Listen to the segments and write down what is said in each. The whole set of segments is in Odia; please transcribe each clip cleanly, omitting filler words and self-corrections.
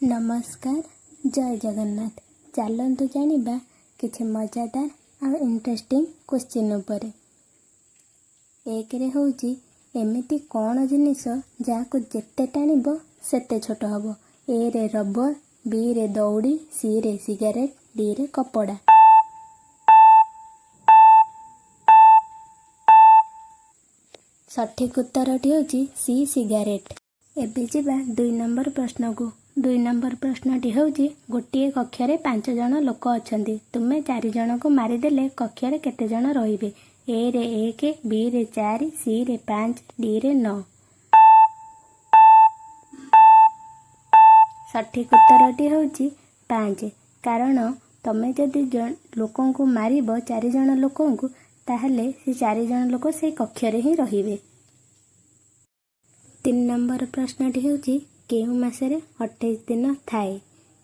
ନମସ୍କାର, ଜୟ ଜଗନ୍ନାଥ। ଚାଲନ୍ତୁ ଜାଣିବା କିଛି ମଜାଦାର ଆଉ ଇଣ୍ଟରେଷ୍ଟିଂ କୋଶ୍ଚିନ୍ ଉପରେ। ଏକରେ ହେଉଛି, ଏମିତି କ'ଣ ଜିନିଷ ଯାହାକୁ ଯେତେ ଟାଣିବ ସେତେ ଛୋଟ ହେବ? ଏରେ ରବର, ବିରେ ଦଉଡ଼ି, ସିରେ ସିଗାରେଟ୍, ଡିରେ କପଡ଼ା। ସଠିକ୍ ଉତ୍ତରଟି ହେଉଛି ସି, ସିଗାରେଟ୍। ଏବେ ଯିବା 2 ନମ୍ବର ପ୍ରଶ୍ନକୁ। 2 ନମ୍ବର ପ୍ରଶ୍ନଟି ହେଉଛି, ଗୋଟିଏ କକ୍ଷରେ ପାଞ୍ଚ ଜଣ ଲୋକ ଅଛନ୍ତି। ତୁମେ ଚାରି ଜଣଙ୍କୁ ମାରିଦେଲେ କକ୍ଷରେ କେତେ ଜଣ ରହିବେ? ଏରେ ଏକ, ବିରେ ଚାରି, ସିରେ ପାଞ୍ଚ, ଡିରେ ନଅ। ସଠିକ୍ ଉତ୍ତରଟି ହେଉଛି ପାଞ୍ଚ। କାରଣ ତମେ ଯଦି ଲୋକଙ୍କୁ ମାରିବ, ଚାରି ଜଣ ଲୋକଙ୍କୁ, ତାହେଲେ ସେ ଚାରି ଜଣ ଲୋକ ସେଇ କକ୍ଷରେ ହିଁ ରହିବେ। 3 ନମ୍ବର ପ୍ରଶ୍ନଟି ହେଉଛି, କେଉଁ ମାସରେ 28 ଦିନ ଥାଏ?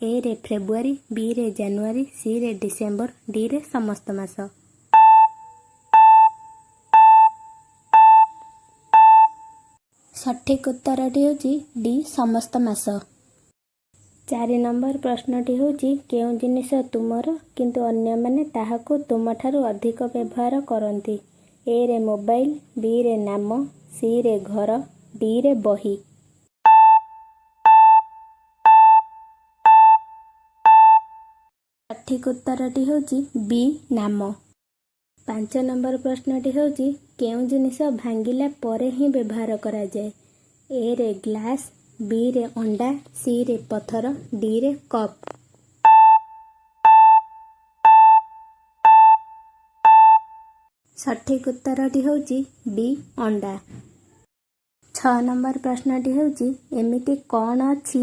ଏରେ ଫେବୃଆରୀ, ବିରେ ଜାନୁଆରୀ, ସିରେ ଡିସେମ୍ବର, ଡିରେ ସମସ୍ତ ମାସ। ସଠିକ୍ ଉତ୍ତରଟି ହେଉଛି ଡି, ସମସ୍ତ ମାସ। 4 ନମ୍ବର ପ୍ରଶ୍ନଟି ହେଉଛି, କେଉଁ ଜିନିଷ ତୁମର କିନ୍ତୁ ଅନ୍ୟମାନେ ତାହାକୁ ତୁମଠାରୁ ଅଧିକ ବ୍ୟବହାର କରନ୍ତି? ଏରେ ମୋବାଇଲ, ବିରେ ନାମ, ସିରେ ଘର, ଡିରେ ବହି। ସଠିକ୍ ଉତ୍ତରଟି ହେଉଛି ବି, ନାମ। 5 ନମ୍ବର ପ୍ରଶ୍ନଟି ହେଉଛି, କେଉଁ ଜିନିଷ ଭାଙ୍ଗିଲା ପରେ ହିଁ ବ୍ୟବହାର କରାଯାଏ? ଏରେ ଗ୍ଲାସ୍, ବିରେ ଅଣ୍ଡା, ସିରେ ପଥର, ଡିରେ କପ୍। ସଠିକ୍ ଉତ୍ତରଟି ହେଉଛି ବି, ଅଣ୍ଡା। 6 ନମ୍ବର ପ୍ରଶ୍ନଟି ହେଉଛି, ଏମିତି କ'ଣ ଅଛି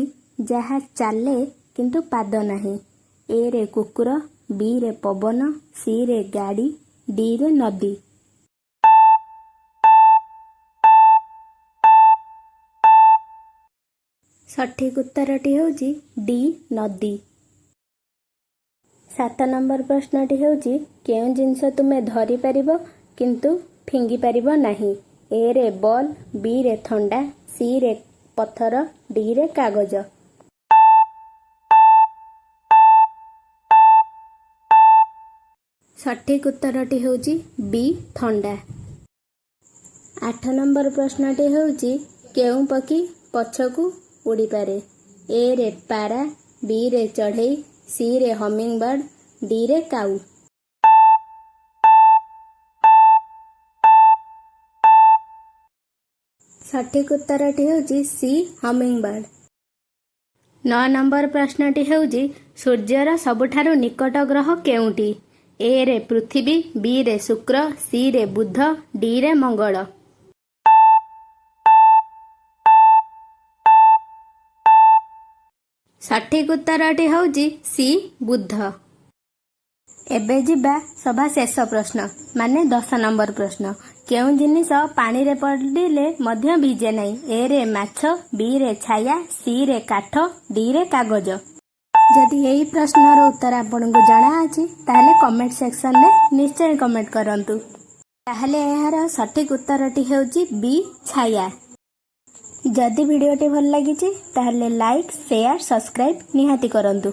ଯାହା ଚାଲେ କିନ୍ତୁ ପାଦ ନାହିଁ? ଏରେ କୁକୁର, ବିରେ ପବନ, ସିରେ ଗାଡ଼ି, ଡିରେ ନଦୀ। ସଠିକ୍ ଉତ୍ତରଟି ହେଉଛି ଡି, ନଦୀ। 7 ନମ୍ବର ପ୍ରଶ୍ନଟି ହେଉଛି, କେଉଁ ଜିନିଷ ତୁମେ ଧରିପାରିବ କିନ୍ତୁ ଫିଙ୍ଗି ପାରିବ ନାହିଁ? ଏରେ ବଲ୍, ବିରେ ଥଣ୍ଡା, ସିରେ ପଥର, ଡିରେ କାଗଜ। ସଠିକ୍ ଉତ୍ତରଟି ହେଉଛି ବି, ଥଣ୍ଡା। 8 ନମ୍ବର ପ୍ରଶ୍ନଟି ହେଉଛି, କେଉଁ ପକ୍ଷୀ ପଛକୁ ଉଡ଼ିପାରେ? ଏରେ ପାରା, ବିରେ ଚଢ଼େଇ, ସିରେ ହମିଂବାର୍ଡ, ଡିରେ କାଉ। ସଠିକ୍ ଉତ୍ତରଟି ହେଉଛି ସି, ହମିଂବାର୍ଡ। 9 ନମ୍ବର ପ୍ରଶ୍ନଟି ହେଉଛି, ସୂର୍ଯ୍ୟର ସବୁଠାରୁ ନିକଟ ଗ୍ରହ କେଉଁଟି? ଏରେ ପୃଥିବୀ, ବିରେ ଶୁକ୍ର, ସିରେ ବୁଧ, ଡିରେ ମଙ୍ଗଳ। ସଠିକ୍ ଉତ୍ତରଟି ହେଉଛି ସି, ବୁଧ। ଏବେ ଯିବା ସଭା ଶେଷ ପ୍ରଶ୍ନ, ମାନେ 10 ନମ୍ବର ପ୍ରଶ୍ନ। କେଉଁ ଜିନିଷ ପାଣିରେ ପଡ଼ିଲେ ମଧ୍ୟ ଭିଜେ ନାହିଁ? ଏରେ ମାଛ, ବିରେ ଛାୟା, ସିରେ କାଠ, ଡିରେ କାଗଜ। ଯଦି ଏହି ପ୍ରଶ୍ନର ଉତ୍ତର ଆପଣଙ୍କୁ ଜଣାଅଛି, ତାହେଲେ କମେଣ୍ଟ ସେକ୍ସନରେ ନିଶ୍ଚୟ କମେଣ୍ଟ କରନ୍ତୁ। ତାହେଲେ ଏହାର ସଠିକ୍ ଉତ୍ତରଟି ହେଉଛି ବି, ଛାୟା। ଯଦି ଭିଡ଼ିଓଟି ଭଲ ଲାଗିଛି, ତାହେଲେ ଲାଇକ୍, ସେୟାର, ସବସ୍କ୍ରାଇବ୍ ନିହାତି କରନ୍ତୁ।